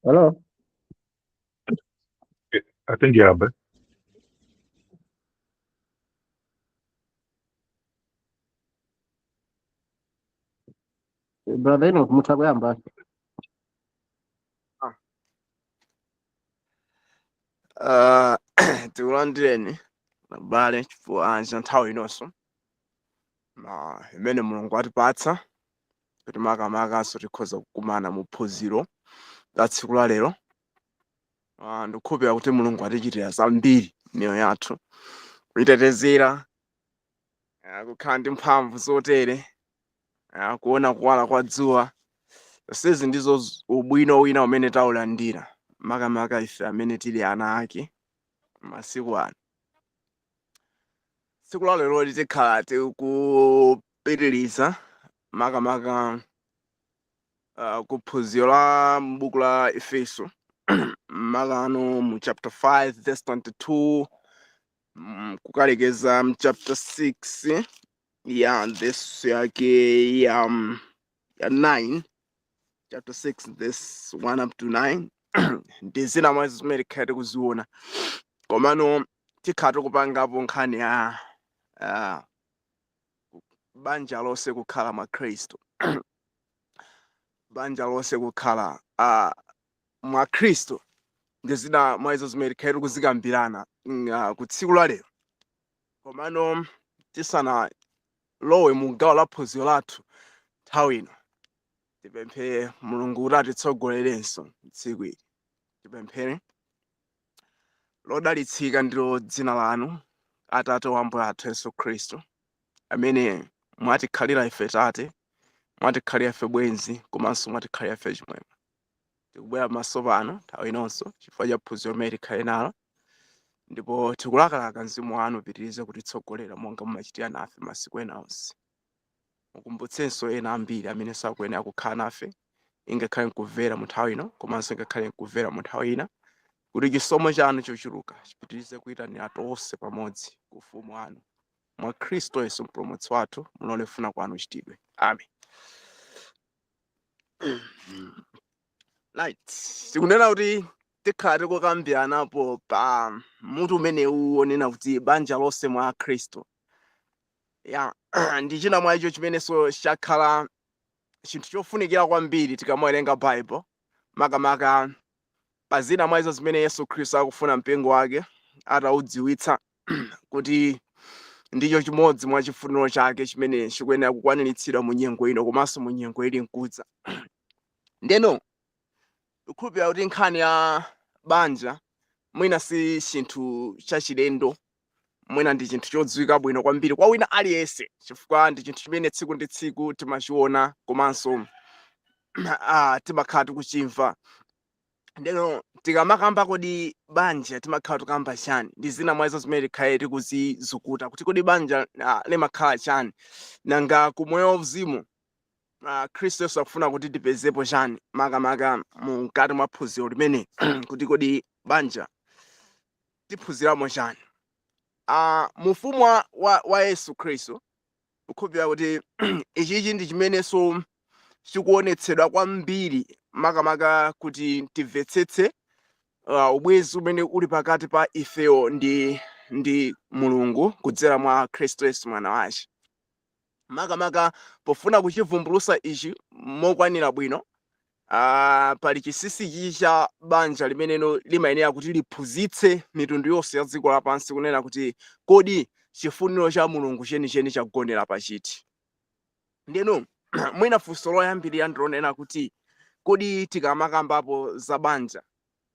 Hello. I think yeah, but Brother Enoch, mutha kuyamba. Tikulandireni abale chifukwa cha nthawi inonso na imene Mulungu atipatsa kuti makamakaso tikhoza kukumana mu phunziro la tsiku la lero. Ndikukhulupirira kuti Mulungu atichitira zambiri miyoyo yathu, kuitetezera, kukhala ndi mphamvu zotere, kuona kuwala kwa dzuwa. Zonsezi ndizo ubwino wina umene taulandira, makamaka ife amene tili ana ake masiku ano. Tsiku la lero tikhala tikupitiriza makamaka kuphunziro la m'buku la Efeso, makano mu chapter 5 verse 22 kukalekeza mu chapter 6 ya verse yake ya 9, chapter 6 verse 1 up to 9. Ndi zina mwa izo zimene tikhala tikuziona, komano tikhala tikupangapo nkhani ya banja lonse kukhala mwa Khristu, banja lonse kukhala mwa Khristu. Ndi zina mwa izo zimene tikhala tikuzikambirana ku tsiku la lero. Komano tisanalowe mu gawo la phunziro lathu nthawi ino, tipemphere Mulungu kuti atitsogolerenso tsiku ili. Tipemphere. Lodalitsika ndilo dzina lanu, Atate wa Ambuye athu Yesu Khristu, amene mwatikhalira ife Tate, mwatikhalira ife bwenzi, komanso mwatikhalira ife chimwemwe. Tikubwera pamaso pano nthawi inonso chifukwa cha phunziro limene tikhale nalo, ndipo tikulakalaka mzimu wanu upitirize kutitsogolera monga mumachitira nafe masiku ena onse. Mukumbutsenso ena ambiri amene sakuyenera kukhala nafe, ingakhale nkumvera mu nthawi ino komanso ingakhale nkumvera mu nthawi ina, kuti chisomo chanu chochuluka chipitirize kuyitanira tonse pamodzi ku ufumu wanu mwa Khristu Yesu mpulumutsi wathu. Mulole kufuna kwanu kuchitidwe. Amen. Right, tikunena kuti tikhala tikukambiranapo pa mutu umenewu wonena kuti banja lonse mwa Khristu. Ya, ndi china mwa icho chimenenso chakhala chinthu chofunikira kwambiri tikamawerenga Bible, makamaka pa zina mwa izo zimene Yesu Khristu akufuna mpingo wake ataudziwitsa kuti ndicho chimodzi mwa chifuniro chake chimene chikuyenera kukwaniritsidwa mu nyengo ino komanso mu nyengo ili nkudza. Ndeno ndikukhulupirira kuti nkhani ya banja mwina si chinthu chachilendo, mwina ndi chinthu chodziwika bwino kwambiri kwa wina aliyense, chifukwa ndi chinthu chimene tsiku ndi tsiku timachiona komanso timakhala tikuchimva. Ndeno tikamakamba kodi banja, timakhala tikamba chani? Ndi zina mwa izo zimene tikhale tikuzizukuta kuti kodi banja limakhala chani, nanga kumoyo wauzimu Khristu Yesu akufuna kuti tipezepo chani, makamaka mkati mwa phunziro limene kuti kodi banja tiphunziramo chani mu ufumu wa Yesu Khristu. Kukhulupirira kuti ichichi ndi chimenenso chikuonetsedwa kwambiri, makamaka kuti timvetsetse ubwenzi umene uli pakati pa ifeyo ndi Mulungu kudzera mwa Khristu Yesu mwana wace. Makamaka pofuna kuchivumbulutsa ichi mokwanira bwino, pali chinsinsi ichi cha banja limeneno limayenera kuti liphunzitse mitundu yonse ya dziko lapansi kunena kuti kodi chifuniro cha Mulungu chenicheni chagonera pachiti. Ndeno mwina funso loyambirira ndilonena kuti kodi tikamakambapo za banja,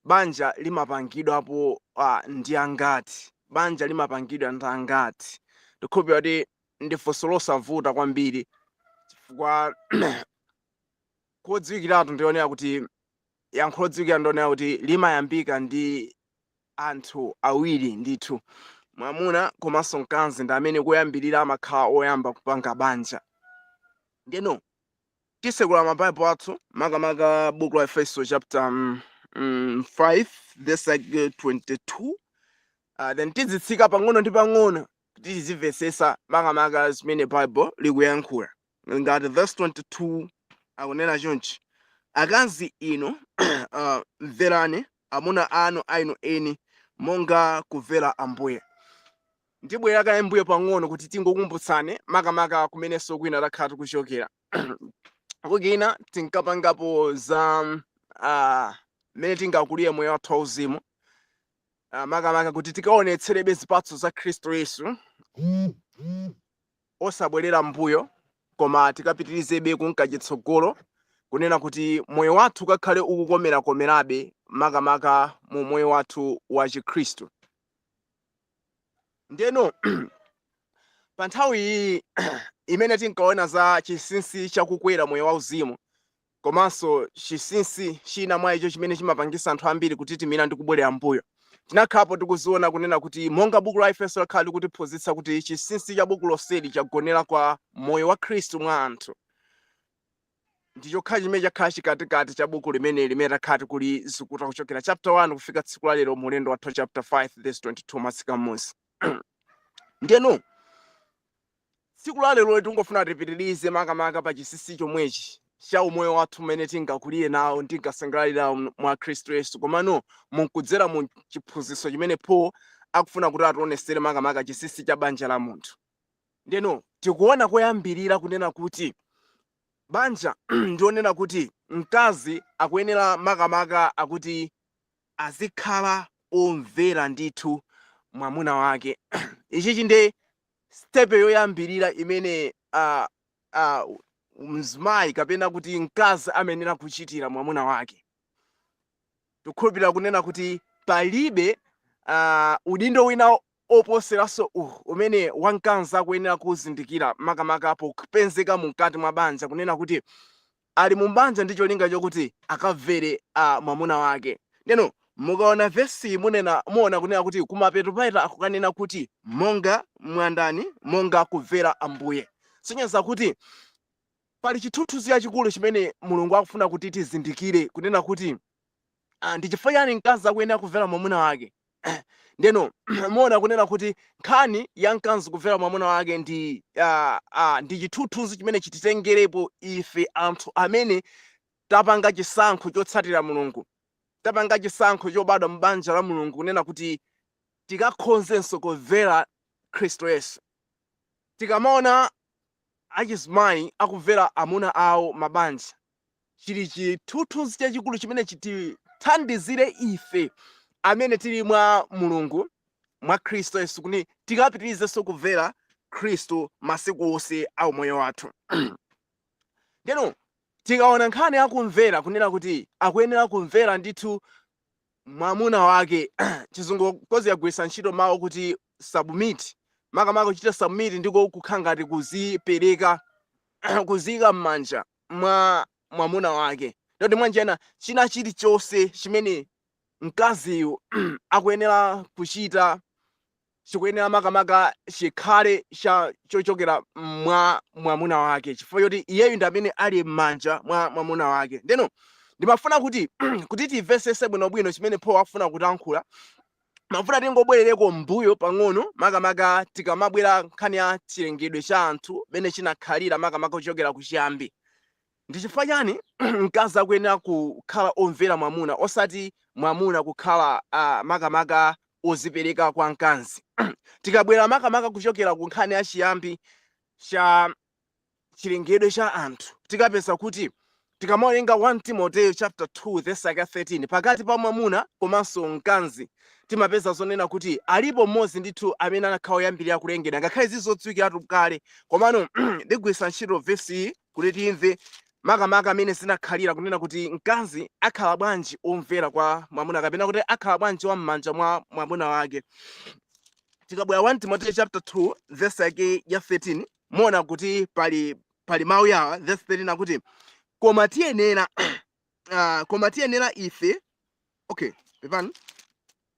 banja limapangidwapo ndi angati? Banja limapangidwa ndi angati? Ndikhulupirira kuti ndi funso losavuta kwambiri, chifukwa kodziwikiratu ndionera kuti yankho lodziwikira ndionera kuti limayambika ndi anthu awiri ndithu, mwamuna komanso mkazi, ndi amene koyambirira amakhala oyamba kupanga banja. Ndeno tisekula mabaibulo athu, makamaka buku la Efeso chapter 5 verse like 22, then tizitsika pang'ono ndi pang'ono kuti tizimvetsetsa makamaka zimene Bible likuyankhula. Ngati verse 22 akunena chonchi: Akazi inu, mverani amuna anu ainu eni monga kumvera Ambuye. Ndibwera kaye mbuyo pang'ono kuti tingokumbutsane makamaka kumenenso kwina takhala tikuchokera. Kukina tinkapangapo za mmene tingakulire moyo wathu wauzimu, makamaka kuti tikaonetserebe zipatso za Khristu Yesu, osabwerera mbuyo, koma tikapitirizebe kunka chitsogolo, kunena kuti moyo wathu ukakhale ukukomerakomerabe makamaka mu moyo wathu wa Chikhristu. Ndeno pa nthawi iyi imene tinkaona za chinsinsi chakukwera moyo wauzimu, komanso chinsinsi china mwa icho chimene chimapangisa anthu ambiri kutitimira ndi kubwerera mbuyo, tinakhalapo tikuziona kunena kuti monga buku la Efeso lakhala likutiphunzitsa kuti chinsinsi cha buku lonseli chagonera kwa moyo wa Khristu mwa anthu, ndi chokha chimene chakhala chikatikati cha buku limene limene takhala tikulizukuta kuchokera chapter 1 kufika tsiku la lero mu ulendo wathu chapter 5 verse 22 matsika m'munsi. Ndeno tsiku la lero tingofuna tipitirize makamaka pa chinsinsi chomwechi cha umoyo wathu umene tingakulire nawo, tingasangalalire nawo mwa Khristu Yesu, komano munkudzera mu chiphunzitso chimene Paul akufuna kuti ationesere, makamaka chinsinsi cha banja la munthu. Ndeno tikuona koyambirira kunena kuti banja ndionena kuti mkazi akuyenera makamaka akuti azikhala omvera ndithu mwamuna wake. Ichichi nde step yoyambirira imene mzimayi kapena kuti mkazi amayenera kuchitira mwamuna wake. Tikukhulupirira kunena kuti palibe udindo wina oposeranso uwu umene wamkazi akuyenera kuzindikira, makamaka popezeka mkati mwa banja, kunena kuti ali mu banja ndi cholinga chokuti akamvere mwamuna wake. Ndeno mukaona vesi munena muona kunena kuti kumapeto paita akukanena kuti monga mwandani, monga kumvera Ambuye, sonyeza kuti pali chithunzithunzi chachikulu chimene Mulungu akufuna kuti tizindikire, kunena kuti ndi chifukwa chani mkazi akuyenera kumvera mwamuna wake. Ndeno muona kunena kuti nkhani ya mkazi kumvera mwamuna wake ndi chithunzithunzi chimene chititengerepo ife anthu amene tapanga chisankho chotsatira Mulungu, tapanga chisankho chobadwa m'banja la Mulungu, kunena kuti tikakhonzenso kumvera Khristu Yesu. Tikamaona achizimayi akumvera amuna awo mabanja, chili chithunzithunzi chachikulu chimene chitithandizire ife amene tili mwa Mulungu, mwa Khristu Yesu, kuti tikapitirizenso kumvera Khristu masiku onse a umoyo wathu. Ndeno tikaona nkhani yakumvera, kunena kuti akuyenera kumvera ndithu mwamuna wake, Chizungu kozi yagwiritsa ntchito mawu kuti submit. Makamaka kuchita submit ndiko kukhala ngati kuzipereka, kuziyika m'manja mwa mwamuna wake. Ndoti mwanjena china chilichonse chimene mkaziyu akuyenera kuchita chikuyenera makamaka chikhale cha chochokera mwa mwamuna wake, chifukwa choti iyeyu ndi amene ali m'manja mwa mwamuna wake. Ndeno ndimafuna kuti timvesese bwinobwino chimene Paul akufuna kutankhula, mafuna tingobwerereko mbuyo pang'ono, makamaka tikamabwera nkhani ya chilengedwe cha anthu mene chinakhalira, makamaka kuchokera kuchiyambi. Ndi chifukwa chani mkazi akuyenera kukhala omvera mwamuna, osati mwamuna kukhala makamaka ozipereka kwa mkazi? Tikabwera makamaka kuchokera ku nkhani ya chiyambi cha chilengedwe cha anthu, tikapeza kuti tikamawerenga 1 Timoteyo chapter 2 verse yake 13, pakati pa mwamuna komanso mkazi, timapeza zonena kuti alipo mmodzi ndithu amene anakhala woyambirira kulengedwa, ngakhale zizodziwikiratu kale. Komano ndigwiritsa ntchito vesi iyi kuti timve makamaka amene zinakhalira, kunena kuti mkazi akhala bwanji omvera kwa mwamuna, kapena kuti akhala bwanji wam'manja mwa mwamuna wake. Tikabwera 1 Timoteyo chapter 2 verse yake ya 13, muona kuti pali mawu yawa. Verse 13 akuti, koma tiyenera ife. Okay, pepani,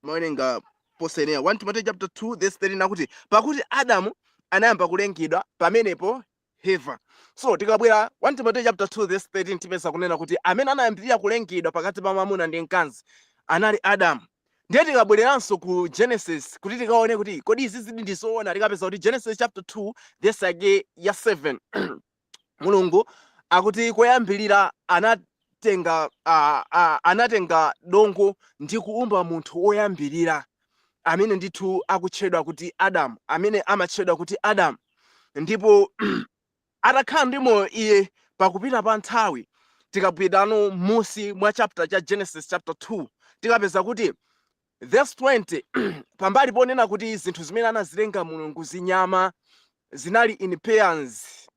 mawerenga posenera. 1 Timoteyo chapter 2 verse 13 akuti, "Pakuti Adamu anayamba kulengedwa, pamenepo Heva." So tikabwera 1 Timoteyo chapter 2 verse 13, tipeza kunena kuti amene anayambirira kulengedwa pakati pa mwamuna ndi mkazi anali Adamu. Ndiye tikabwereranso ku Genesis kuti tikaone kuti kodi izi zidi ndi zoona, tikapeza kuti Genesis chapter 2verse yake ya 7, Mulungu akuti koyambirira Anatenga dongo ndi kuumba munthu woyambirira amene ndithu akutchedwa kuti Adamu, amene amatchedwa kuti Adamu. Ndipo atakhala ndi moyo iye pakupita pa nthawi, tikapitano musi mwa chapter cha Genesis chapter 2, tikapeza kuti verse 20, pambali ponena kuti zinthu zimene anazilenga Mulungu, zinyama zinali in pairs,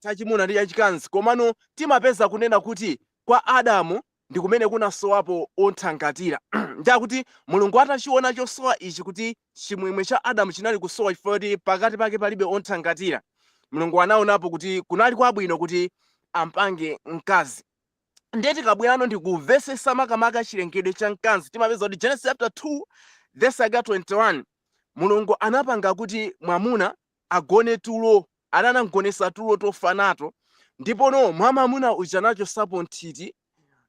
chachimuna ndi chachikazi, komano timapeza kunena kuti kwa Adamu ndi kumene kunasowapo onthangatira. Ndiyakuti Mulungu atachiona chosowa ichi, kuti chimwemwe cha Adamu chinali kusowa chifukwa kuti pakati pake palibe onthangatira, Mulungu anaonapo kuti kunali kwabwino kuti ampange mkazi. Ndiye tikabwerano ndi kumvesesa makamaka chilengedwe cha mkazi, timapeza kuti Genesis chapter 2 verse yake 21, Mulungu anapanga kuti mwamuna agone tulo, ananamgonesa tulo tofa nato, ndipo mwa mwamuna uja anachosapo nthiti,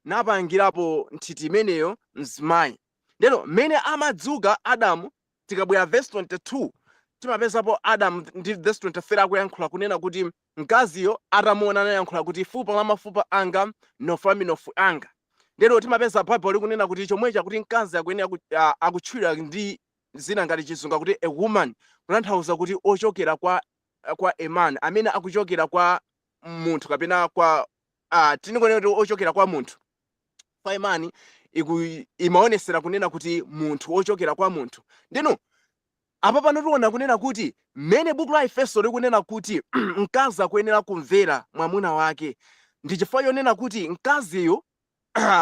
napangirapo nthiti imeneyo mzimayi. Ndeno mmene amadzuka Adamu, tikabwera verse 22, timapezapo Adamu ndi verse 23 akuyankhula kunena kuti mkaziyo atamuona anayankhula kuti, "Fupa la mafupa anga, mnofu wa minofu anga." Ndeno timapeza Baibulo likunena kuti chomwecha kuti mkazi akuyenera akutchulidwa ndi zina ngati Chizungu kuti a woman, kutanthauza kuti ochokera kwa a man, amene akuchokera kwa munthu, kapena kwa tinikonena kuti ochokera kwa munthu. Kwa man imaonesera kunena kuti munthu, ochokera kwa munthu. Ndeno apa pano tiona kunena kuti mmene buku la Efeso likunena kuti mkazi akuyenera kumvera mwamuna wake, ndi chifukwa chonena kuti mkaziyo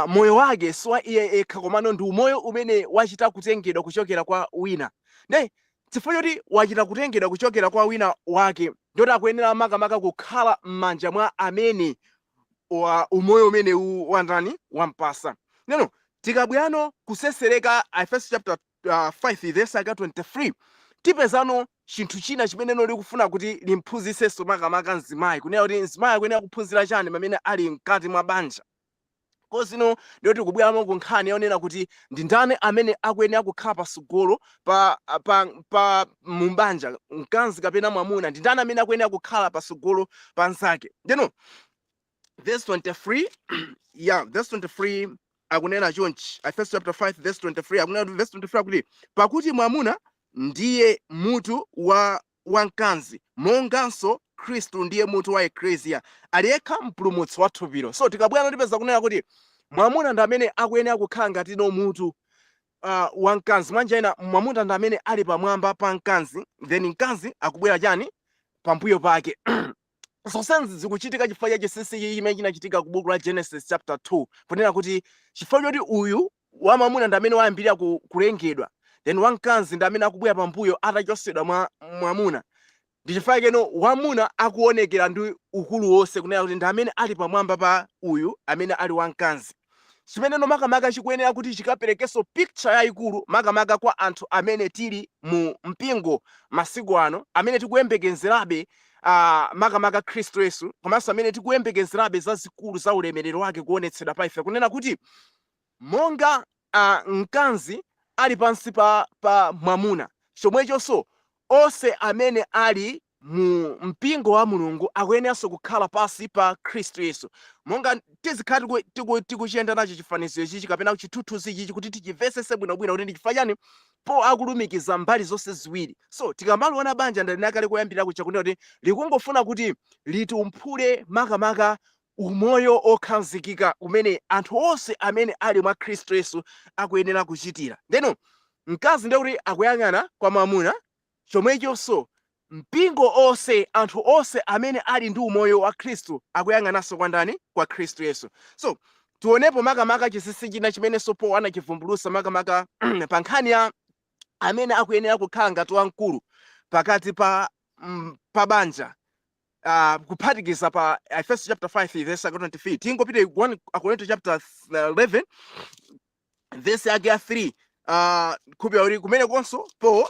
moyo wake si wa iye ekha, komano ndi umoyo umene wachita kutengedwa kuchokera kwa wina. Nde chifukwa choti wachita kutengedwa kuchokera kwa wina wake, ndoti akuyenera makamaka kukhala m'manja mwa amene wa umoyo umenewu wandani wampasa. Neno tikabwerano kusesereka Efeso chapter 5 verse yake 23, tipezano chinthu china chimene no likufuna kuti limphunzitsenso makamaka mzimayi, kunena kuti mzimayi akuyenera kuphunzira chani pamene ali mkati mwa banja. Kozino ndiyoti kubweramo ku nkhani yonena kuti ndi ndani amene akuyenera kukhala pasogolo pa mubanja, mkazi kapena mwamuna, ndi ndani amene akuyenera kukhala pasogolo pa nzake. Ndeno verse 23, yeah, verse 23 akunena chonchi, Efeso chapter 5 verse 23, akunena kuti, verse 23 akuti, "Pakuti mwamuna ndiye mutu wa mkazi, monganso Khristu ndiye mutu wa eklesia, ali yekha mpulumutsi wa thupilo." So tikabwera tipeza kunena kuti mwamuna ndi amene akuyenera kukhala ngati no mutu wa mkazi. Mwanjira ina, mwamuna ndi amene ali pamwamba pa mkazi, then mkazi akubwera chani? Pambuyo pake. Zonsezi zikuchitika chifukwa cha chinsinsi chimene chinachitika ku buku la Genesis chapter 2, kunena kuti chifukwa choti uyu wamwamuna ndi amene wayambirira kulengedwa, then wamkazi ndi amene akubwera pambuyo atachosedwa mwa mwamuna, ndi chifukwa chakeno wamuna akuonekera ndi ukulu wonse, kunena kuti ndi amene ali pamwamba pa uyu amene ali wamkazi. Chimeneno makamaka chikuyenera kuti chikaperekenso picture yayikulu makamaka kwa anthu amene tili mu mpingo masiku ano, amene tikuyembekezerabe makamaka Khristu Yesu, komanso amene tikuyembekezerabe zazikulu za ulemerero wake kuonetsedwa pa ife, kunena kuti monga mkazi ali pansi pa mwamuna, chomwechonso onse amene ali mu mpingo wa Mulungu akuyeneranso kukhala pansi pa Khristu Yesu. Monga tizikhala tikuchiyenda nacho chifaniziro chichi kapena chithunzi chichi kuti tichimvetsetse bwinobwino kuti ndi chifukwa chani po akulumikiza mbali zonse ziwiri. So tikamaliona banja, ndanena kale koyambirira kuja kunena kuti likungofuna kuti litumphule makamaka umoyo okhazikika umene anthu onse amene ali mwa Khristu Yesu akuyenera kuchitira. Ndeno mkazi ndiye kuti akuyang'ana kwa mwamuna, chomwechonso mpingo onse, anthu onse amene ali ndi umoyo wa Khristu akuyang'ananso kwa ndani? Kwa Khristu Yesu. So tionepo makamaka chinsinsi china chimenenso Paul anachivumbulutsa makamaka pa nkhani ya amene akuyenera kukhala ngati wamkulu pakati pa banja, kuphatikiza pa Efeso chapter 5 verse 23. Tingopita 1 Akorinto chapter 11 verse yake ya 3, khupira kuti kumene konso Paul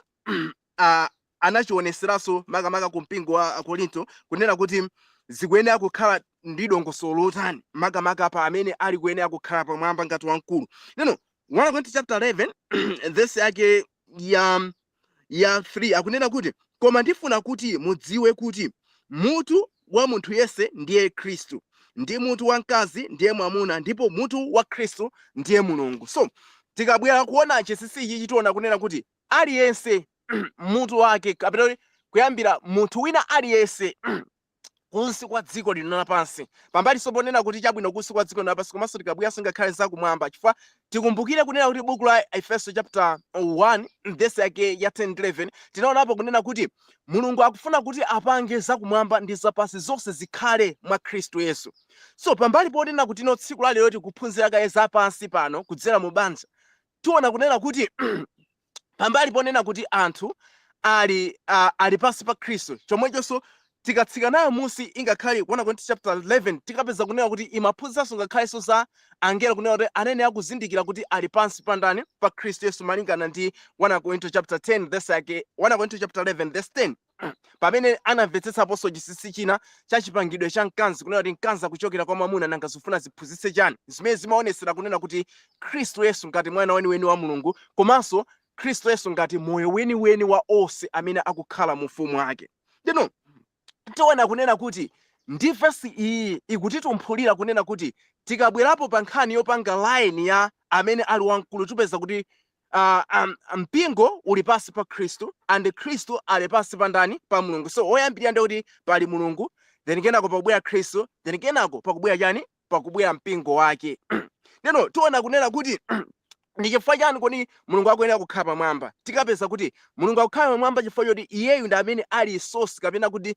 anachioneseranso makamaka ku mpingo wa Akorinto, kunena kuti zikuyenera kukhala ndi dongosolo lotani makamaka pa amene ali kuyenera kukhala pamwamba ngati wamkulu. Neno 1 Korinto chapter 11 verse yake ya 3 akunena kuti, "Koma ndifuna kuti mudziwe kuti mutu wa munthu yense ndiye Khristu, Ndi mutu wa mkazi ndiye mwamuna, ndipo mutu wa Khristu ndiye Mulungu. So tikabwera kuona chinsinsi ichi, tiona kunena kuti aliyense mutu wake, kapena kuti kuyambira munthu wina aliyense kunsi kwa dziko lino lapansi, pambalinso ponena kuti chabwino kunsi kwa dziko lino lapansi, komanso tikabweranso ngakhale zakumwamba, chifukwa tikumbukire kunena kuti buku la Efeso chapter 1 verse yake ya 10 11 tinaonapo kunena kuti Mulungu akufuna kuti apange zakumwamba ndi zapansi zonse zikhale mwa Khristu Yesu. So pambali ponena kuti no tsiku la lero tikuphunzira kaye zapansi pano kudzera mu banja, tiona kunena kuti pambali ponena kuti anthu ali pansi pa Khristu, chomwechonso tikatsika nayo munsi ingakhale 1 Korinto chapter 11, tikapeza kunena kuti imaphunzitsanso ngakhalenso za angelo, kunena kuti anene akuzindikira kuti ali pansi pa ndani? Pa Khristu Yesu, malingana ndi 1 Korinto chapter 10 verse yake, 1 Korinto chapter 11 verse 10, pamene anamvetsetsaponso chinsinsi china cha chipangidwe cha mkazi, kunena kuti mkazi akuchokera kwa mwamuna. Nanga zifuna ziphunzitse chani? Zimene zimaonetsera kunena kuti Khristu Yesu ngati mwana weniweni wa Mulungu, komanso Khristu Yesu ngati moyo weniweni wa onse amene akukhala mu ufumu wake. Ndino tiona kunena kuti ndi vesi iyi ikutitumphulira kunena kuti tikabwerapo pa nkhani yopanga line ya amene ali wamkulu, tipeza kuti mpingo uli pansi pa Khristu and Khristu ali pansi pa ndani? Pa Mulungu. So woyambirira ndi kuti pali Mulungu, then kenako pakubwera Khristu, then kenako pakubwera chani? Pakubwera mpingo wake. Ndeno tiona kunena kuti ndi chifukwa chani kodi Mulungu akuyenera kukhala pamwamba? Tikapeza kuti Mulungu akukhala pamwamba chifukwa choti iyeyu ndi amene ali source, kapena kuti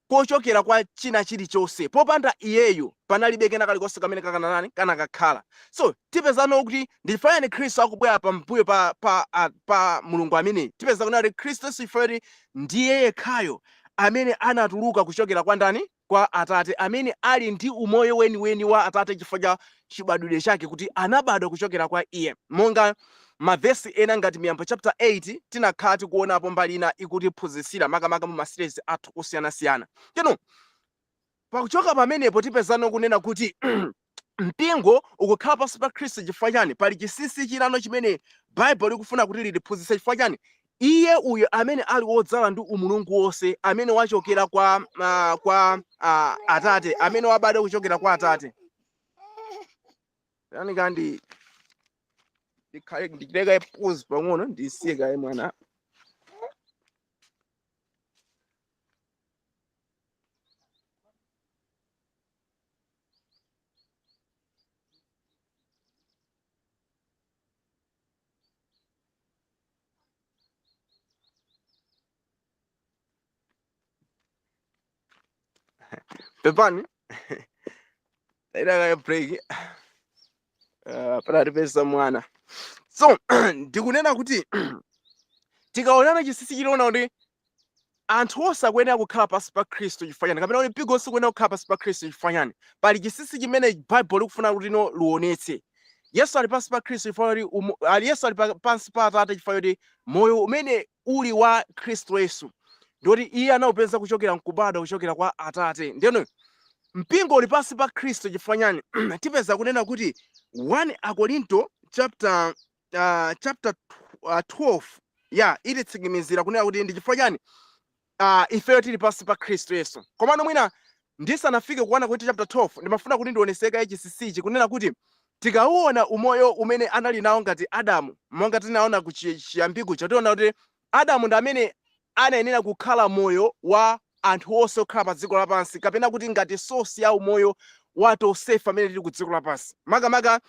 kochokera kwa china chilichonse. Popanda iyeyu panalibe kena kalikonse kamene kakananani kanakakhala. So tipezano kuti ndi chifukwa chani Khristu akubwera pambuyo pa Mulungu ameneyi. Tipeza kunena kuti Khristu Yesu, chifukwa choti ndiye yekhayo amene anatuluka kuchokera kwa ndani? Kwa Atate, amene ali ndi umoyo weniweni wa Atate chifukwa cha chibadwidwe chake, kuti anabadwa kuchokera kwa iye, monga mavesi ena ngati Miyambo chapter 8 tinakhala tikuonapo mbali ina ikutiphunzitsira, makamaka mu ma series athu osiyanasiyana. Teno pakuchoka pamenepo tipezano kunena kuti mpingo ukukhala pansi pa Khristu chifukwa chani? Pali chinsinsi chinano chimene Baibulo likufuna kuti litiphunzitse. Chifukwa chani? Iye uyo amene ali wodzala ndi umulungu wonse, amene wachokera kwa Atate, amene wabadwa kuchokera kwa Atate. Yani kandi ndikhale ndichite pause pang'ono, ndisiye kaye mwana. Pepani, taita kaye break, panatipeza mwana. So ndikunena kuti tikaonana chinsinsi chiliona kuti anthu onse akuyenera kukhala pansi pa Khristu chifukwa chani, kapena kuti mpingo wonse ukuyenera kukhala pansi pa Khristu chifukwa chani? Pali chinsinsi chimene Baibulo likufuna kuti ino liwonetse. Yesu ali pansi pa Khristu chifukwa choti Yesu ali pansi pa Atate chifukwa choti moyo umene uli wa Khristu Yesu ndikuti iye anawupeza kuchokera mkubadwa kuchokera kwa Atate. Ndiyeno mpingo uli pansi pa Khristu chifukwa chani? Tipeza kunena kuti 1 Akorinto chapter 12 ya ititsimikizira kunena kuti ndi chifukwa chani ifeyo tili pansi pa Khristu Yesu. Komano mwina ndisanafike ku 1 Korinto chapter 12, ndimafuna kuti ndioneseke chinsinsichi kunena kuti tikauona umoyo umene anali nawo ngati Adamu, monga tinaona ku chiyambi kuja, tiona kuti Adamu ndi amene anayenera kukhala moyo wa anthu onse okhala pa dziko lapansi, kapena kuti ngati source ya umoyo wa tonsefe amene tili ku dziko lapansi. Makamaka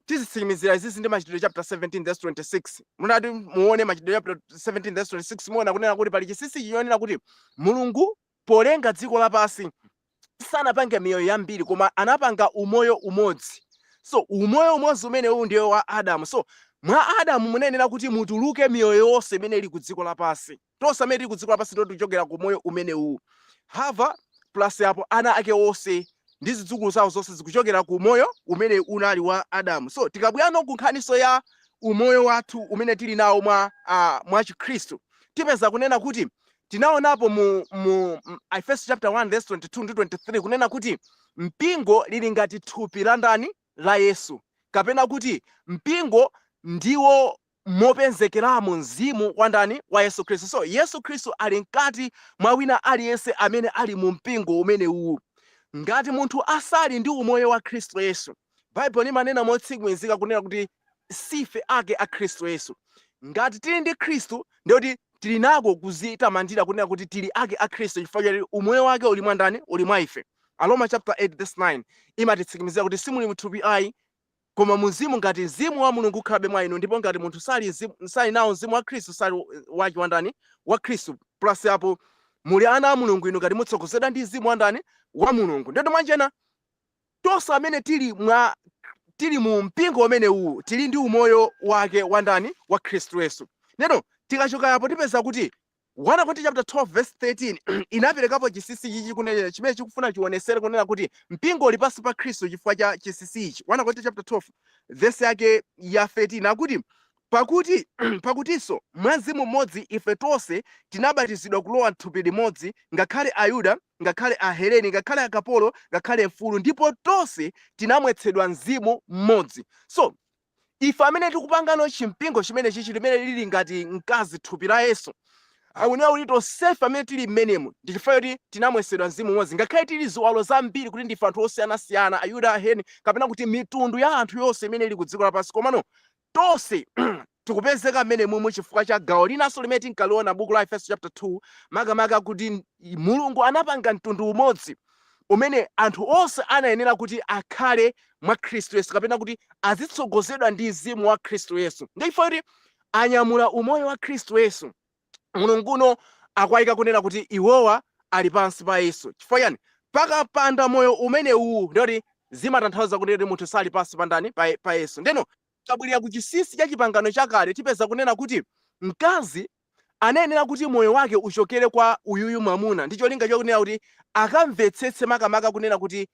tizitsimikizira izizi ndi Machitidwe chapter 17 verse 26. Munati muone Machitidwe chapter 17 verse 26, muona kunena kuti pali chinsinsi chonena kuti Mulungu polenga dziko lapansi sanapange miyoyo yambiri, koma anapanga umoyo umodzi. So umoyo umodzi umenewu ndiye wa Adamu. So mwa Adamu munayenera kuti mutuluke miyoyo yonse imene ili ku dziko lapansi. Tonse amene tili ku dziko lapansi ndiye tikuchokera ku moyo umenewu. Hava plus apo ana ake onse ndi zidzukulu zawo zonse zikuchokera ku moyo umene unali wa Adamu. So tikabwerano ku nkhaniso ya umoyo wathu umene tili nawo mwa Chikhristu, tipeza kunena kuti tinaonapo mu Efeso chapter 1 verse 22 ndi 23 kunena kuti mpingo lili ngati thupi la ndani? La Yesu, kapena kuti mpingo ndiwo mopenzekeramo mzimu wa ndani? Wa Yesu Khristu. So Yesu Khristu ali mkati mwa wina aliyense amene ali mu mpingo umenewuwu. Ngati munthu asali ndi umoyo wa Khristu Yesu, Baibulo limanena motsimikizika kunena kuti sife ake a Khristu Yesu. Ngati tili ndi Khristu, ndikuti tili nako kuzitamandira kunena kuti tili ake a Khristu, chifukwa choti umoyo wake uli mwa ndani? Uli mwa ife. Aroma chapter 8 verse 9 imatitsimikizira kuti simuli mthupi ayi, koma mumzimu, ngati mzimu wa Mulungu ukhalabe mwa inu. Ndipo ngati munthu sali nawo mzimu wa Khristu, sali wake wa ndani? Wa Khristu. Plus apo muli ana a Mulungu inu ngati mutsogozedwa ndi mzimu wa ndani? Wa Mulungu. Ndiyoti mwanjena tonse amene tili mu mpingo umene uwu tili ndi umoyo wake wa ndani? Wa Khristu Yesu. Neno tikachoka apo, tipeza kuti 1 Korinto chapter 12 verse 13 inaperekapo chinsinsi chichi kunena chimene chikufuna chionesere kunena kuti mpingo uli pansi pa Khristu chifukwa cha chinsinsi ichi. 1 Korinto chapter 12 verse yake ya 13 akuti, Pakutinso mwa mzimu mmodzi ife tonse tinabatizidwa kulowa m'thupi limodzi, ngakhale Ayuda, ngakhale Ahelene, ngakhale akapolo, ngakhale mfulu, ndipo tonse tinamwetsedwa mzimu mmodzi." So ife amene tikupangano chimpingo chimene chichi, limene lili ngati mkazi, thupi la Yesu, akunena kuti tonsefe amene tili mmenemo ndi chifukwa choti tinamwetsedwa mzimu umodzi, ngakhale tili ziwalo zambiri, kuti ndife anthu osiyanasiyana, Ayuda, Aheni, kapena kuti mitundu ya anthu yonse imene ili ku dziko lapansi, komano tonse tikupezeka mmene mumu chifukwa cha gawo linanso limene tinkaliona buku la Efeso chapter 2, makamaka kuti Mulungu anapanga mtundu umodzi umene anthu onse anayenera kuti akhale mwa Khristu Yesu, kapena kuti azitsogozedwa ndi mzimu wa Khristu Yesu. Ndi chifukwa kuti anyamula umoyo wa Khristu Yesu, Mulunguno akuwayika kunena kuti iwowa ali pansi pa Yesu. Chifukwa chani? Pakapanda moyo umene uwu, ndiyoti zimatanthauza kuti munthu sali pansi pa ndani? Pa Yesu. Ndeno tikabwerera ku chinsinsi cha chipangano chakale, tipeza kunena kuti mkazi anayenera kuti moyo wake uchokere kwa uyuyu mwamuna, ndi cholinga chokunena kuti akamvetsetse makamaka kunena kuti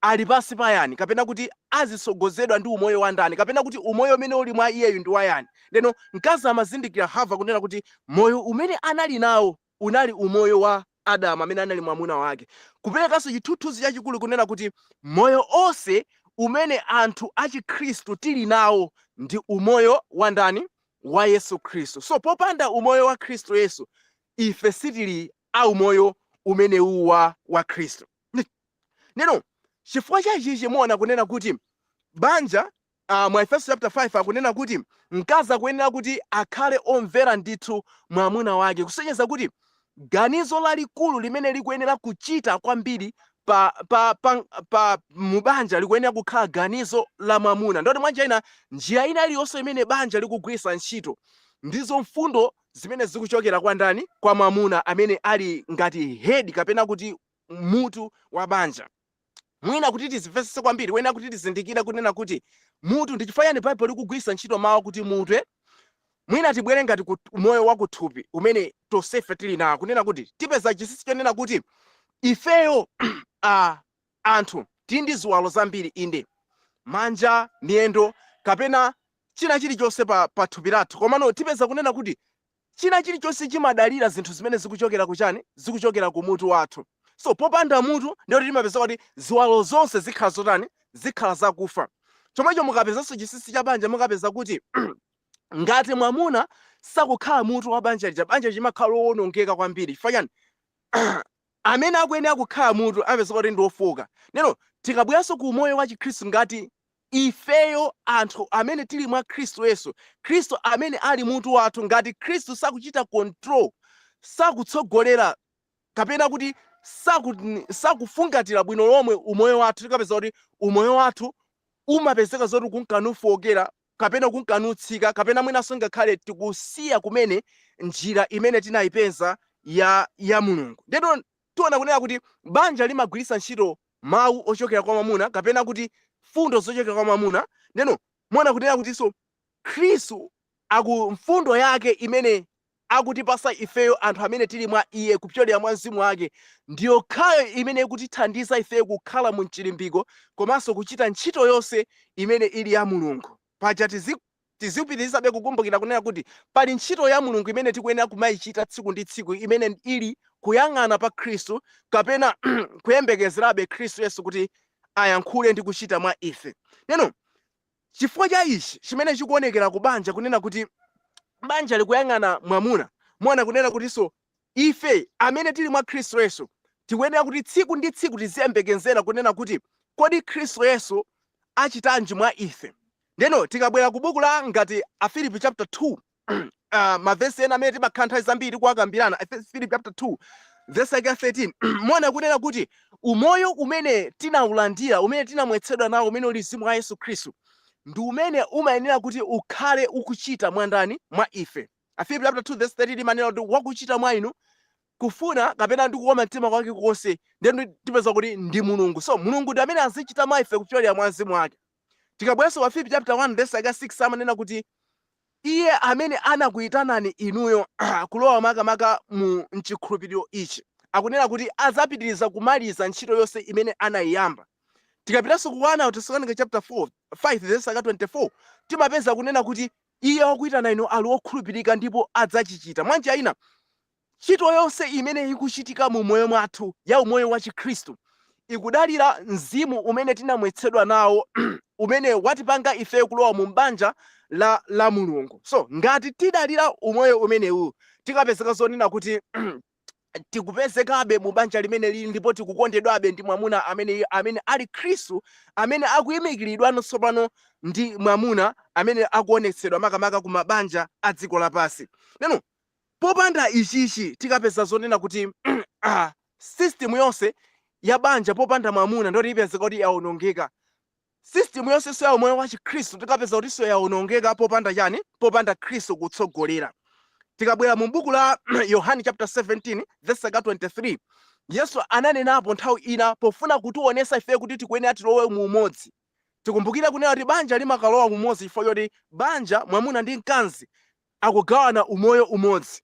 ali pansi pa yani, kapena kuti azitsogozedwa ndi umoyo wa ndani, kapena kuti umoyo umene uli mwa iyeyu ndi wa yani. Ndeno mkazi amazindikira, Hava, kunena kuti moyo umene anali nawo unali umoyo wa Adamu amene anali mwamuna wake, kuperekanso chithunzithunzi chachikulu kunena kuti moyo onse umene anthu achikhristu tili nawo ndi umoyo wa ndani? Wa Yesu Khristu. So popanda umoyo wa Khristu Yesu, ife sitili a umoyo umenewu wa Khristu. Neno chifukwa chachichi muona kunena kuti banja, mwa Efeso chapter 5 akunena kuti mkazi akuyenera kuti akhale omvera ndithu mwamuna wake, kusonyeza kuti ganizo lalikulu limene likuyenera kuchita kwambiri pa mubanja likuyenera kukhala ganizo la mwamuna. Ndoti mwanjira ina, njira ina iliyonse imene banja likugwiritsa ntchito ndizo mfundo zimene zikuchokera kwa ndani? Kwa mwamuna amene ali ngati head, kapena kuti mutu wa banja. Mwina kuti tizimvetsetse kwambiri, wena kuti tizindikire kunena kuti mutu ndi chifukwa chani Baibulo likugwiritsa ntchito mawu kuti mutu. Mwina tibwere ngati ku moyo wa kuthupi umene tonsefe tili nawo, kunena kuti tipeza chinsinsi chonena kuti ifeyo anthu tili ndi ziwalo zambiri, inde, manja, miyendo, kapena china chilichonse pa thupi lathu, komano tipeza kunena kuti china chilichonse chimadalira zinthu zimene zikuchokera kuchani? Zikuchokera ku mutu wathu. So popanda mutu, ndiyoti timapeza kuti ziwalo zonse zikhala zotani? Zikhala zakufa. Chomwecho mukapezanso chinsinsi cha banja, mukapeza kuti ngati mwamuna sakukhala mutu wa banja lija, banja limakhala lowonongeka kwambiri. Chifukwa chani? Amene akuyenera kukhala mutu amapeza kuti ndi ofoka. Neno tikabweranso ku moyo wa Chikhristu, ngati ifeyo anthu amene tili mwa Khristu Yesu, Khristu amene ali mutu wathu, ngati Khristu sakuchita control, sakutsogolera, kapena kuti sakufungatira bwino lomwe umoyo wathu, tikapeza kuti umoyo wathu umapezeka zoti kunkanufokera kapena kunkanutsika, kapena mwinanso ngakhale tikusiya kumene njira imene tinayipeza ya Mulungu. Ndeno tiona kunena kuti banja limagwiritsa ntchito mawu ochokera kwa mwamuna, kapena kuti fundo zochokera kwa mwamuna. Ndeno muona kunena kuti so Khristu aku mfundo yake imene akutipasa ifeyo anthu amene tili mwa iye kupyolera mwa mzimu wake ndiyokhayo imene ikutithandiza ifeyo kukhala mu mchilimbiko komanso kuchita ntchito yonse imene ili ya Mulungu. Paja tizipitirizabe kukumbukira kunena kuti pali ntchito ya Mulungu imene tikuyenera kumayichita tsiku ndi tsiku, imene ili kuyang'ana pa Khristu, kapena kuyembekezerabe Khristu Yesu kuti ayankhule ndi kuchita mwa ife. Neno chifukwa cha ichi chimene chikuonekera ku banja, kunena kuti banja likuyang'ana mwamuna, muona kunena kutinso ife amene tili mwa Khristu Yesu Tikuyenera kuti tsiku ndi tsiku tiziyembekezera kunena kuti kodi Khristu Yesu achitanji mwa ife. Ndeno tikabwera ku buku la ngati Afilipi chapter 2, mavesi ena amene timakhala nthawi zambiri kuwakambirana, Afilipi chapter 2 verse yake ya 13, muona kunena kuti umoyo umene tinawulandira, umene tinamwetsedwa nawo, umene uli mzimu wa Yesu Khristu, ndi umene umayenera kuti ukhale ukuchita mwa ndani? Mwa ife. Afilipi chapter 2 verse 13 imanena kuti wakuchita mwa inu kufuna kapena ndi kukoma mtima kwake konse, ndiye tipeza kuti ndi Mulungu. So Mulungu ndi amene azichita mwa ife kupyolera mwa mzimu wake. Tikabweranso pa Filipi chapter 1 verse yake 6, amanena kuti iye amene anakuyitanani inuyo kulowa makamaka mu mchikhulupiriro ichi, akunena kuti azapitiriza kumaliza ntchito yonse imene anayiyamba. Tikapitanso ku 1 Tesalonika chapter 4 5 verse yake 24, timapeza kunena kuti iye wakuyitana inu ali wokhulupirika ndipo adzachichita. Mwanjira ina, ntchito yonse imene ikuchitika mu moyo mwathu ya umoyo wa Chikhristu ikudalira mzimu umene tinamwetsedwa nawo, umene watipanga ife kulowa mu banja la Mulungu. So ngati tidalira umoyo umenewu, tikapezeka zonena kuti tikupezekabe mu banja limene lili ndipo tikukondedwabe ndi mwamuna amene ali Khristu, amene akuyimikiridwano tsopano ndi mwamuna amene akuonetsedwa makamaka ku mabanja a dziko lapansi. Neno popanda ichichi, tikapeza zonena kuti system yonse ya banja popanda mwamuna ndoti ipezeka kuti yawonongeka. System yonsenso ya umoyo wa Chikhristu tikapeza kutinso yawonongeka popanda chani? Popanda Khristu kutsogolera. Tikabwera mu buku la Yohane chapter 17 verse 23, Yesu ananenapo nthawi ina pofuna kutionesa ife kuti tikuyenera tilowe mu umodzi. Tikumbukire kunena kuti banja limakalowa mu umodzi chifukwa choti banja, mwamuna ndi mkazi, akugawana umoyo umodzi,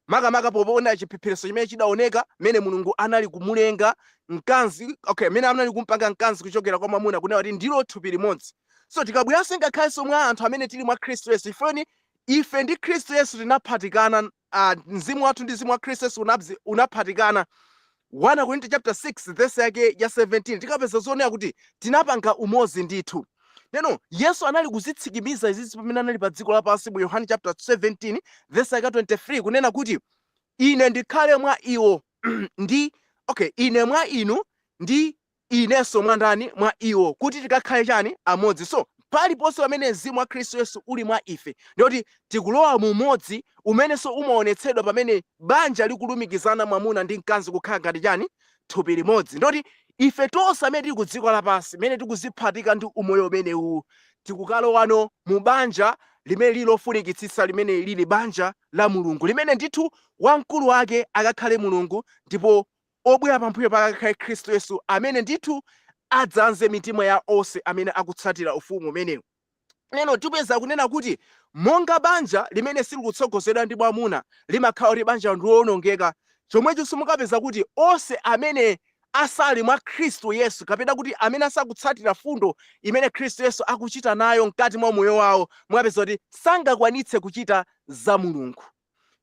makamaka poona chiphiphiritso chimene chidaoneka mmene Mulungu anali kumulenga mkazi, okay, mmene anali kumpanga mkazi kuchokera kwa mwamuna, kunena kuti ndilo thupi limodzi. So tikabweranso ngakhalenso mwa anthu amene tili mwa Khristu Yesu, chifukwa ife ndi Khristu Yesu tinaphatikana, mzimu wathu ndi mzimu wa Khristu Yesu unaphatikana, 1 Korinto chapter 6 verse yake ya 17, tikapeza zonena kuti tinapanga umodzi ndithu. Neno Yesu anali kuzitsikimiza izizi pamene anali pa dziko lapansi mu Yohane chapter 17 verse yake 23, kunena kuti ine ndikhale mwa iwo ndi, okay, ine mwa inu ndi inenso mwa ndani? Mwa iwo, kuti tikakhale chani? Amodzi. So paliponse pamene mzimu wa Khristu Yesu uli mwa ife, ndikuti tikulowa mu umodzi umenenso umaonetsedwa pamene banja likulumikizana, mwamuna ndi mkazi kukhala ngati chani? Thupi limodzi. Ndoti ife tonse amene tili ku dziko lapansi, mene tikuziphatika ndi umoyo umenewu, tikukalowano mu banja limene lili lofunikitsitsa, limene lili banja la Mulungu, limene ndithu wamkulu wake akakhale Mulungu, ndipo obwera pambuyo pake akakhale Khristu Yesu, amene ndithu adzanze mitima ya onse amene akutsatira ufumu umenewu. Neno tipeza kunena kuti monga banja limene silikutsogozedwa ndi mwamuna limakhala kuti banja ndiwonongeka, chomwechonso mukapeza kuti onse amene asali mwa Khristu Yesu, kapena kuti amene asakutsatira fundo imene Khristu Yesu akuchita nayo mkati mwa moyo wawo, mukapeza kuti sangakwanitse kuchita za Mulungu.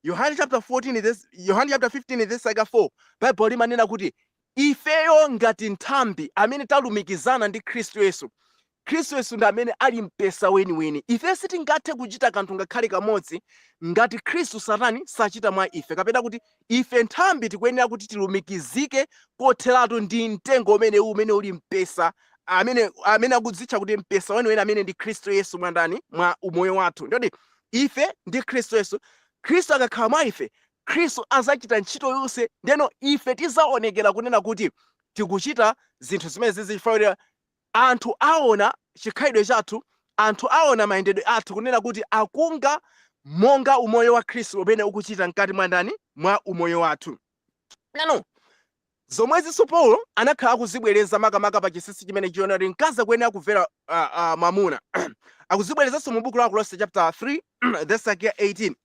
Yohane chapter 14 verse, Yohane chapter 15 verse 4, Bible limanena kuti ifeyo ngati nthambi amene talumikizana ndi Khristu Yesu, Khristu Yesu ndi amene ali mpesa weniweni. Ife sitingathe kuchita kanthu ngakhale kamodzi ngati Khristu satani sachita mwa ife, kapena kuti ife nthambi tikuyenera kuti tilumikizike kotheratu ndi mtengo umenewu umene uli mpesa, amene akudzitcha kuti mpesa weniweni, amene ndi Khristu Yesu mwa ndani? Mwa umoyo wathu. Ndoti ife ndi Khristu Yesu, Khristu akakhala mwa ife, Khristu azachita ntchito yonse. Ndeno ife tizaonekera kunena kuti tikuchita zinthu zimene zichifukwa anthu aona chikhalidwe chathu, anthu aona mayendedwe athu, kunena kuti akunga monga umoyo wa Khristu umene ukuchita mkati mwa ndani? Mwa umoyo wathu. Nano zomwezinso Paulo anakhala akuzibwereza makamaka pa chinsinsi chimene chiona kuti mkazi akuyenera kumvera mwamuna. Akuzibwerezanso mu buku la Akolose chapter 3 verse yake ya 18,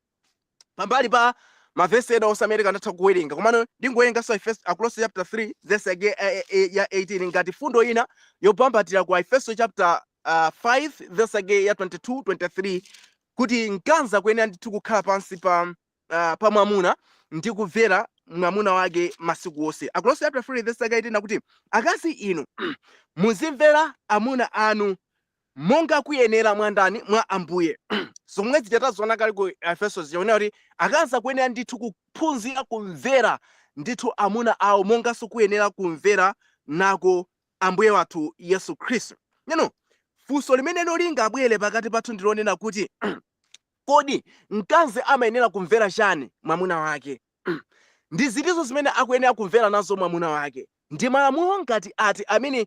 pambali pa mavesi ena onse amene tikanatha kuwerenga. Komano ndingowerenganso Akolose chapter 3 verse yake ya 18 ngati fundo ina yopambatira ku Efeso chapter 5 verse yake ya 22 23, kuti mkazi akuyenera ndithu kukhala pansi pa mwamuna ndi kumvera mwamuna wake masiku onse. Akolose chapter 3 verse yake 18 akuti, akazi inu, muzimvera amuna anu monga kuyenera mwa ndani? Mwa Ambuye. Zomwe zija taziona kale ku Efeso zionera kuti akazi akuyenera ndithu kuphunzira kumvera ndithu amuna awo, monganso kuyenera kumvera nako Ambuye wathu Yesu Khristu. Neno funso limenelo lingabwere pakati pathu ndilonena kuti, kodi mkazi amayenera kumvera chani mwamuna wake? Ndi zitizo zimene akuyenera kumvera nazo mwamuna wake? Ndi malamulo ngati ati amene,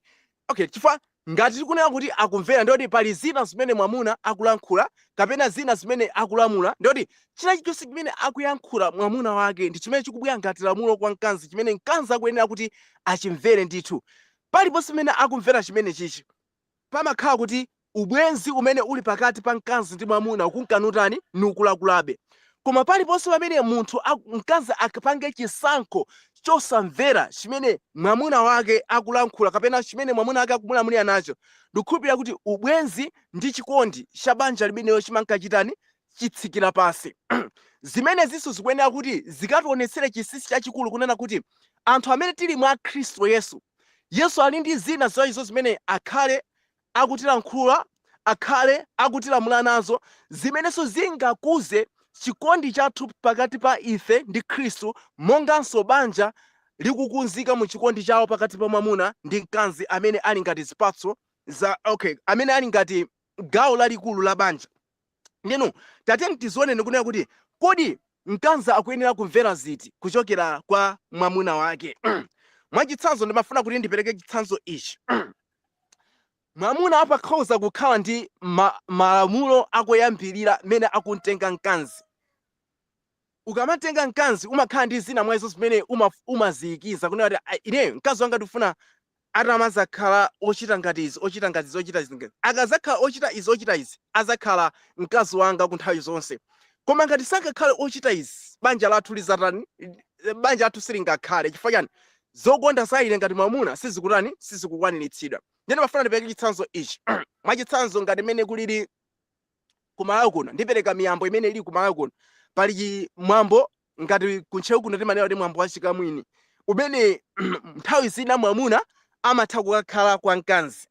okay, chifukwa ngati tikunena kuti akumvera, ndiyoti pali zina zimene mwamuna akulankhula kapena zina zimene akulamula. Ndiyoti china chilichonse chimene akuyankhula mwamuna wake ndi chimene chikubwera ngati lamulo kwa mkazi, chimene mkazi akuyenera kuti achimvere ndithu. Paliponse pamene akumvera chimene chichi, pamakhala kuti ubwenzi umene uli pakati pa mkazi ndi mwamuna ukunkanutani nukulakulabe. Koma paliponse pamene munthu mkazi apange chisankho chosamvera chimene mwamuna wake akulankhula kapena chimene mwamuna wake akumulamulira nacho, ndikukhulupirira kuti ubwenzi ndi chikondi cha banja limenelo chimankachitani? Chitsikira pansi. Zimenezinso zikuyenera kuti zikationetsere chinsinsi chachikulu kunena kuti anthu amene tili mwa Khristu Yesu, Yesu ali ndi zina za izo zimene akhale akutilankhula, akhale akutilamula nazo, zimenenso zingakuze chikondi chathu pakati pa ife ndi Khristu, monganso banja likukunzika mu chikondi chawo pakati pa mwamuna ndi mkazi amene ali ngati zipatso za, okay, amene ali ngati gawo lalikulu la banja. Ndeno tatiyeni tizioneni kunena kuti kodi mkazi akuyenera kumvera ziti kuchokera kwa mwamuna wake? Mwachitsanzo, ndimafuna kuti ndipereke chitsanzo ichi. Mwamuna apakhoza kukhala ndi malamulo akoyambirira mene akumtenga mkazi. Ukamatenga mkazi, umakhala ndi zina mwa izo zimene umaziyikiza kunena kuti, "Ah, ineyo mkazi wanga ndikufuna atamazakhala ochita ngati izi, ochita ngati izi, ochita izi. Akazakhala ochita izi, ochita izi, azakhala mkazi wanga ku nthawi zonse. Koma ngati sangakhale ochita izi, banja lathu lizatani? Banja lathu silingakhale. Chifukwa chani? Zokonda za ine ngati mwamuna sizikutani? Sizikukwaniritsidwa." Ndiye ndimafuna ndipereke chitsanzo ichi. Mwachitsanzo, ngati mmene kulili kumalawi kuno, ndipereka miyambo imene ili kumalawi kuno. Pali mwambo ngati kuntcheu kuno timanena kuti mwambo wa chikamwini, umene nthawi zina mwamuna amatha kukakhala kwa mkazi.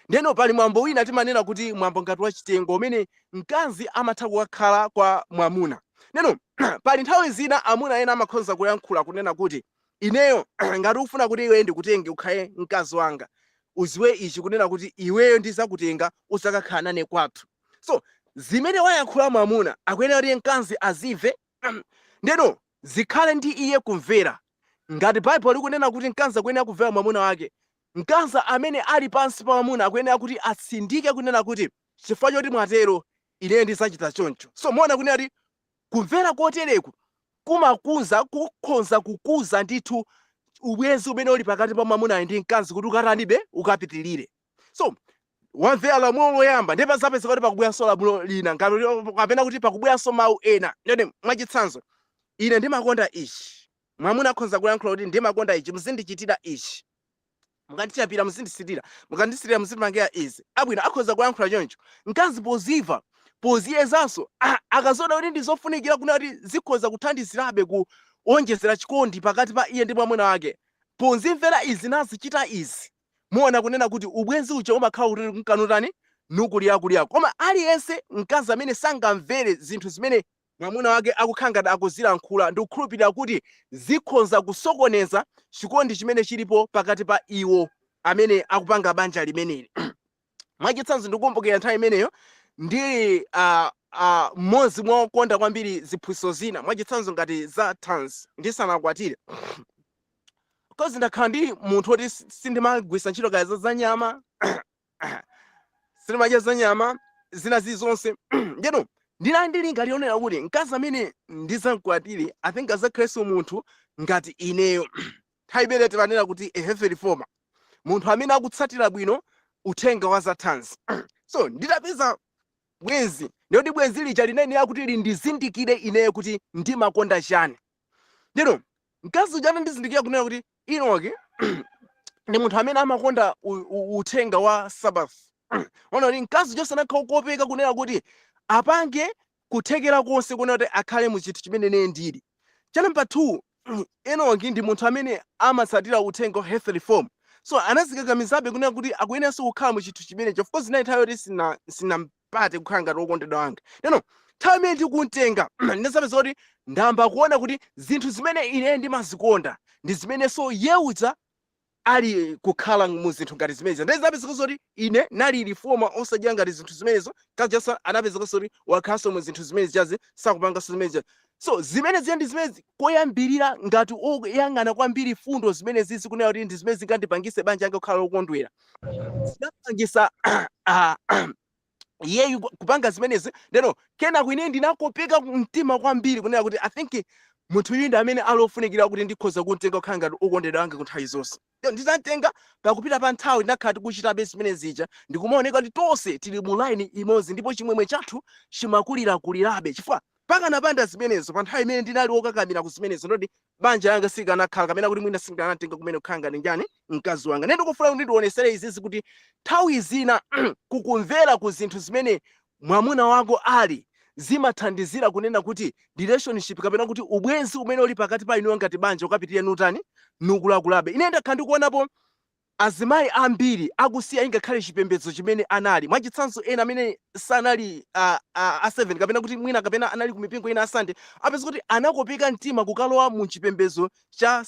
Ndeno pali mwambo wina timanena kuti mwambo ngati wa chitengo, umene mkazi amatha kukakhala kwa mwamuna. Ndeno pali nthawi zina amuna ena amakhoza kuyankhula kunena kuti, "Ineyo ngati ufuna kuti iwe ndikutenge ukhale mkazi wanga, uziwe ichi, kunena kuti iweyo ndizakutenga uzakakhala nane kwathu." So zimene wayankhula mwamuna akuyenera kuti mkazi azimve. Ndeno zikhale ndi iye kumvera. Ngati Baibulo likunena kuti mkazi akuyenera kumvera mwamuna wake, mkazi amene ali pansi pa mwamuna akuyenera kuti atsindike kunena kuti, "Chifukwa choti mwatero, ineyo ndizachita choncho." So muona kunena kuti kumvera kotereku kumakuza, kukhonza kukuza ndithu ubwenzi umene uli pakati pa mwamunayo ndi mkazi kuti ukatanibe? Ukapitilire. So wamvera lamulo loyamba, ndiye pazapezeka kuti pakubweranso lamulo lina kapena kuti pakubweranso mawu ena. Ndiyoti mwachitsanzo, "Ine ndimakonda ichi." Mwamuna akhonza kuyankhula kuti, "Ndimakonda ichi, muzindichitira ichi, mukandichapira muzindisitira, mukandisitira muzindipangira izi." Abwino, akhoza kuyankhula choncho. Mkazi pozimva, poziyezanso, akaziona kuti ndi zofunikira, kunena kuti zikhoza kuthandizirabe kuonjezera chikondi pakati pa iye ndi mwamuna wake, pozimvera izi nazichita izi, muona kunena kuti ubwenzi uja umakhala kuti nkanutani? Nukulirakulira. Koma aliyense mkazi amene sangamvere zinthu zimene mwamuna wake akukhala ngati akuzilankhula, ndikukhulupirira kuti zikhonza kusokoneza chikondi chimene chilipo pakati pa iwo amene akupanga banja limeneli. Mwachitsanzo, ndikukumbukira nthawi imeneyo ndili mmodzi mwa okonda kwambiri ziphunzitso zina, mwachitsanzo ngati za thanzi, ndisanakwatire, 'cause ndakhala ndi munthu woti sindimagwiritsa ntchito kaya za nyama, sindimadya za nyama zina zilizonse. Ndeno ndinali ndi lingaliro lonena kuti mkazi amene ndizamkwatire, I think, azakhalenso munthu ngati ineyo. Nthawi imene timanena kuti a health reformer, munthu amene akutsatira bwino uthenga wa zathanzi. So nditapeza bwenzi, ndiyoti bwenzi lija linayenera kuti lindizindikire ineyo kuti ndimakonda chani. Ndeno mkazi uja atandizindikira kunena kuti Enoki ndi munthu amene amakonda uthenga wa Sabbath, ona kuti mkazi uja sanakhala okopeka kunena kuti apange kuthekera konse kunena kuti akhale mu chinthu chimene ine ndili. Cha number 2, Enoki ndi munthu amene amatsatira uthenga wa health reform, so anazikakamizabe kunena kuti akuyeneranso kukhala mu chinthu chimenecho. Of course inali nthawi yoti sinampate kukhala ngati wokondedwa wanga. Ndeno Nthawi imene ndikumtenga, ndinazapeza kuti ndayamba kuona kuti zinthu zimene ine ndimazikonda ndi zimenenso yewuja ali kukhala mu zinthu ngati zimenezi. Ndinazapezeka zoti ine nali reformer, osadya ngati zinthu zimenezo kajasa, anapezekanso kuti wakhalanso mu zinthu zimene zijazi, sakupanganso zimene zija. So zimene zija ndi zimene koyambirira ngati oyang'ana kwambiri fundo zimene zizi kunena kuti ndi zimene zingandipangise banja anga kukhala lokondwera, zinapangisa iyeyu kupanga zimenezi. Ndeno kenako ine ndinakopeka mtima kwambiri kunena kuti I think munthu uyu ndi amene ali ofunikira kuti ndikhoza kumtenga kukhala ngati okondedwa anga ku nthawi zonse. Ndiyo nditamtenga, pakupita pa nthawi ndakhala tikuchitabe zimene zija, ndikumaoneka kuti tonse tili mu line imodzi, ndipo chimwemwe chathu chimakulirakulirabe, chifukwa pakanapanda zimenezo, pa nthawi imene ndinali wokakamira ku zimenezo, ndoti banja yanga sikanakhala, kapena kuti mwina sindikanatenga kumene kukhala ngati njani mkazi wanga. Ndiye ndikufuna kuti ndionesere izizi kuti nthawi zina kukumvera ku zinthu zimene mwamuna wako ali zimathandizira kunena kuti relationship kapena kuti ubwenzi umene uli pakati pa inuyo ngati banja ukapitirire nutani, nukulakulabe. Ine ndakhala ndikuonapo azimayi ambiri akusiya ingakhale chipembedzo chimene anali. Mwachitsanzo, ena amene sanali a 7 kapena kuti mwina kapena anali ku mipingo ina a Sunday, apeza kuti anakopeka mtima kukalowa mu chipembedzo cha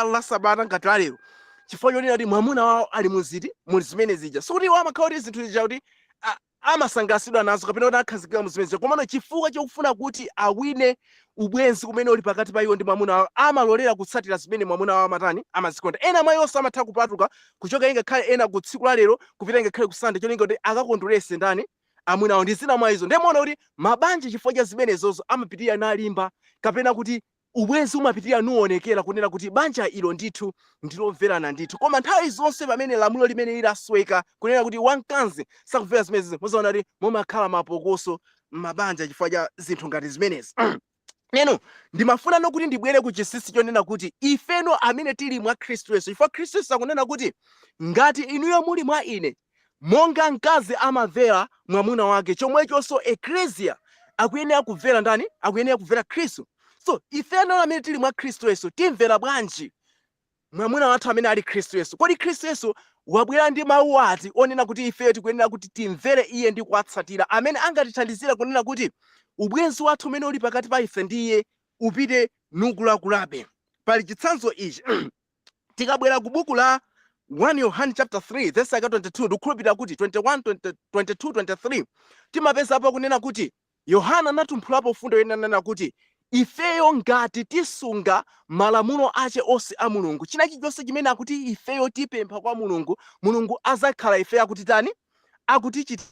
la Sabata ngati lalero, chifukwa chonena kuti mwamuna wawo ali muziti mu zimene zija. Sikuti iwo amakhala kuti zinthu zija kuti amasangalatsidwa nazo kapena kuti akhazikika mu zimene zija, komano chifukwa chokufuna kuti awine ubwenzi umene uli pakati pa iwo ndi mwamuna wawo, amalolera kutsatira zimene mwamuna wawo amatani, amazikonda. Ena mwa iwonso amatha kupatuka kuchoka ingakhale ena ku tsiku la lero kupita ingakhale ku Sunday, cholinga kuti akakondwerese ndani, amuna awo, ndi zina mwa izo. Ndiye muona kuti mabanja chifukwa cha zimenezozo amapitirira nalimba, kapena kuti ubwenzi umapitirira nuonekera kunena kuti banja ilo ndithu ndilomverana ndithu. Koma nthawi zonse pamene lamulo limene lilasweka, kunena kuti wamkazi sakumvera zimenezi, muzaona kuti mumakhala mapokoso m'mabanja chifukwa cha zinthu ngati zimenezi. Neno ndimafuna no kuti ndibwere ku chinsinsi chonena kuti ifeno amene tili mwa Khristu Yesu, chifukwa Khristu Yesu akunena kuti ngati inuyo muli mwa ine, monga mkazi amamvera mwamuna wake, chomwechonso eklesia akuyenera kumvera ndani? Akuyenera kumvera Khristu. So ifeno amene tili mwa Khristu Yesu timvera bwanji mwamuna wathu amene ali Khristu Yesu? Kodi Khristu Yesu wabwera ndi mawu ati onena kuti ifeyo tikuyenera kuti timvere iye ndi kuwatsatira, amene angatithandizire kunena kuti ubwenzi wathu umene uli pakati pa ife ndi iye upite nukulakulabe? Pali chitsanzo ichi. Tikabwera ku buku la 1 Yohane chapter 3 verse yake 22, ndikukhulupirira kuti 21, 20, 22, 23, timapezapo kunena kuti Yohana anatumphulapo fundo yenanena kuti ifeyo ngati tisunga malamulo ache onse a Mulungu, china chilichonse chimene akuti ifeyo tipempha kwa Mulungu, Mulungu azakhala ifeyo akuti tani, akutichitira.